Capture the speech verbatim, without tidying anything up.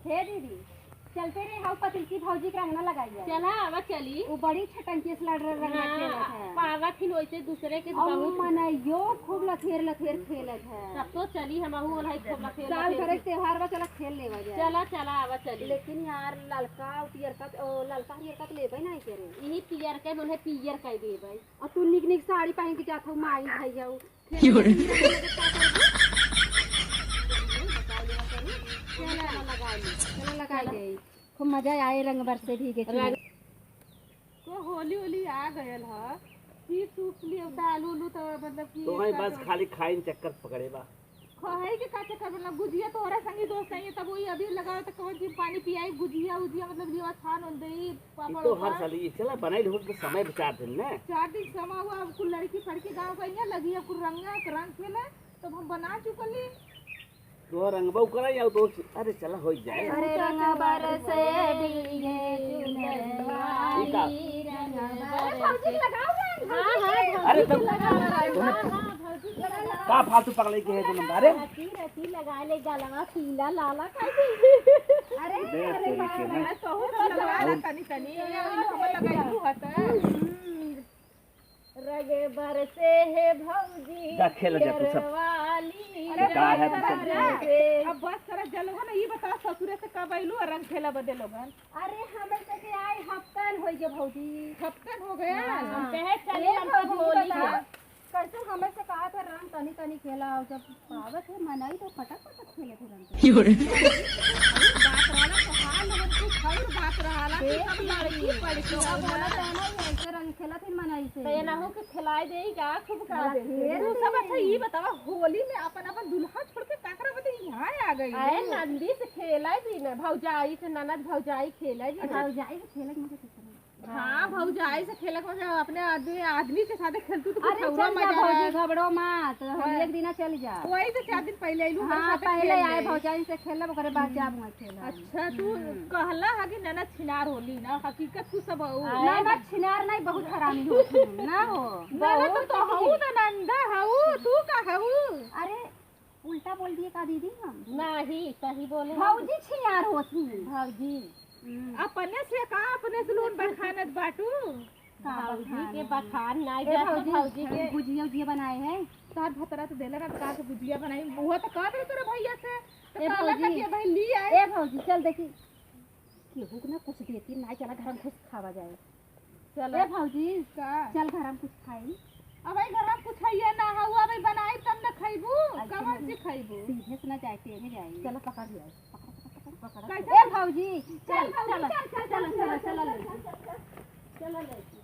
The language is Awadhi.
हे दीदी, चलते रहे, हाउ पतिल की भौजी के रंग ना लगाइए। चला, आवा चली। वो बड़ी छटंकी से लड़ रहे, रंग हाँ, खेलत है। पावत ही वैसे दूसरे के और बहू। मनइयो खूब लथेर लथेर खेलत है। तब तो चली, हम अहू ओनही खूब लथेर साल लथेर भरे के खेल। त्योहार बा, चला खेल लेवा जाए। चला, चला, आवा चली। लेकिन यार, ललका और पियरका, ओ, ललका हरियरका तो लेबे नहीं करे। यही पियर के, उन्हें पियर कह देबे। और तू निक निक साड़ी पहन के जात हो, माई भैया हो। चला, चला लगाई दे। खूब मजा आए रंग बरसे भीगे चुनर। तो होली होली आ गयल ह, की सूप लिए होता आलू उलू तो मतलब कि तो भाई बस खाली खाइन चक्कर पकड़े बा। खहई के का चक्कर, मतलब गुजिया तोहरा संगी दोस्त नहीं है, तब वही अभी लगाओ तो कौन चीज पानी पियाई, गुजिया उजिया मतलब लियो छान उन दे, ई पापड़ तो हर उपाड़। साल ये चला बनाई रहो तो समय बचार दिन ना। चार दिन समय हुआ, अब कुल लड़की फड़की गाँव का यहाँ लगी है, कुल रंगा के रंग खेले, तब हम बना चुकली। तो रंगबा करा या तो, अरे चला हो जाए। अरे रंग बरसे भीगे चुनर वाली, रंग बरसे। हाँ, हाँ, अरे भौजी तब लगाओ रंग। हाँ, हाँ, भौजी अरे तब लगाओ रंग। हाँ, हाँ, भौजी लगाओ। का फालतू पगलाई के है दोनों? अरे रति रति लगा ले गलवा पीला लाला कर दे। अरे, अरे, तोहू सब लगा ला तनी तनी, ये इन लोग लगाई तू हत। रंग बरसे है भौजी जा खेल जा तू सब। पियर वाली। अरे का है तू सब? बरसे। अब बस करा, जलवा ना, ई बता ससुरे से कब अइलू और रंग खेला बदे लोगन? अरे हमें तो के आए हफ्तन होइ गए भौजी। हफ्तन हो गया? हाँ। हम कहे चले ए हम तो भौजी होली बता, के। कैसे हमें से कहा था रंग तनी तनी खेला, और जब पावत है मनई तो पटक पटक खेले थे रंग। बात रहला तो हाल लोगन कुछ और बात रहला, तू सब लड़की पड़ के तो बोला था ना, ये ऐसे रंग खेला थे मनई से। तो ये ना हो कि खिलाए देई का, खूब खा दे। तू सब अच्छा ई बतावा, होली में अपन, अपन दुल्हा छोड़ के काकरा बदे यहाँ आ गई? अरे नंदी से खेला भी ना, भौजाई से, ननद भौजाई खेला भी ना। भौजाई से खेले के मजा कितना? हाँ, भौजाई से खेले के मजा, अपने आदमी, आदमी के साथे खेलतू तो कुछ अरे और चल जा मजा भौजी, है। घबड़ो मत, हम हाँ। एक दिना चल जा। वही तो चार दिन पहले अइलू, ओकरे हाँ, साथे पहले खेल आए ले। भौजाई से खेलब, ओकरे बाद जाब वहाँ खेलब। अच्छा, तू हम्म। कहला हा कि ननद छिनार होली ना, हकीकत तू सब हो। आए ना, ना, छिनार नहीं, बहुत हरामी हो तुम, ना हो। ननद बहुत तो हऊ, ना नंदा हऊ, तू का हऊ? अरे, उल्टा बोल दिए का दीदी हम? नहीं, सही बोले। भौजी छिनार होती। भौजी। हम्म। अपने से का, अपने से लोन बखानत बाटू? का भौजी के बखान? बखान ना ए जात भौजी, भौजी के। गुजिया उजिया बनाए है? तार भतरा तो देले ना, का के गुजिया बनाई? वो तो कह दे तोरे भैया से। तो ए कहला भौजी। का कि भाई ली आए। ए भौजी, चल देखी। केहू के ना कुछ देती ना, चला घर में घुस खावा जाए। चला। ए भौजी, का? चल घर में कुछ खाई। अबे घर में कुछ है ना, हऊ अबे बनाई तब न खइबू। अच्छा, कवन नहीं। से खइबू? सीधे से ना जाए, टेढ़े जाए। चला पकड़ लिया। पकड़, पकड़, पकड़, पकड़। कैसे? ए भौजी, चल, चल भौजी, चल। चल, चल, चल, चल, चल, चल, चल, चल।